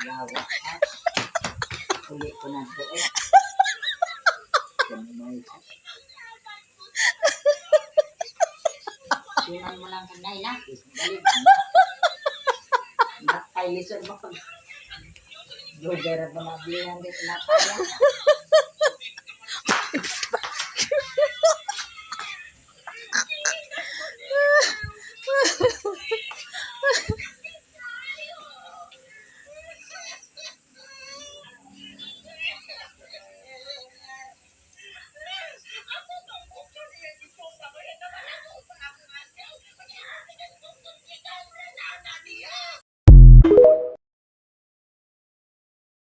Lawa. Uli ko na to eh. Gamay ka. Sunan mo lang kanay na. Dali. Nakay lisod mo pag. Lugar ba mablihan din na kaya.